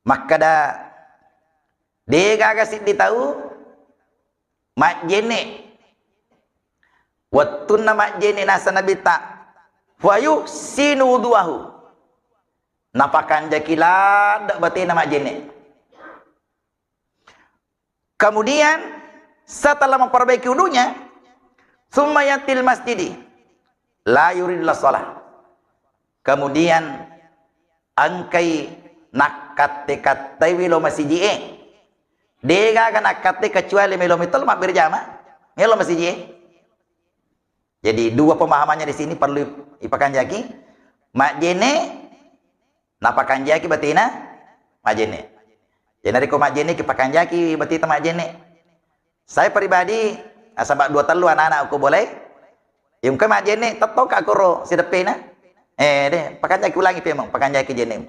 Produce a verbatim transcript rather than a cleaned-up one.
Makkeda, degaga siddi tau majjene. Wettunna majjene nasa Nabitta, fayuhsinu wudu'ahu. Napakanjaki ladde batena majjene. Kemudian setelah memperbaiki wudunya, summa yatil masjidi la yuridu shalah. Kemudian engkai nakkatte-kattaiwi lo masiji'e. Degaga nakkatte kecuali melo mitolo mabbere jama, melo masiji'e. Jadi dua pemahamannya di sini perlu ipakanjaki. Majjene, napakanjaki batena majjene. Jadi narekko majjene, kipakanjaki bateta majjene. Saya pribadi, nasaba dua tellu anak-anak ko bolai, engka majjene, tettongka koro sideppena. Eh, deh, pakanjaki ulangi pemeng, pakanjaki jene.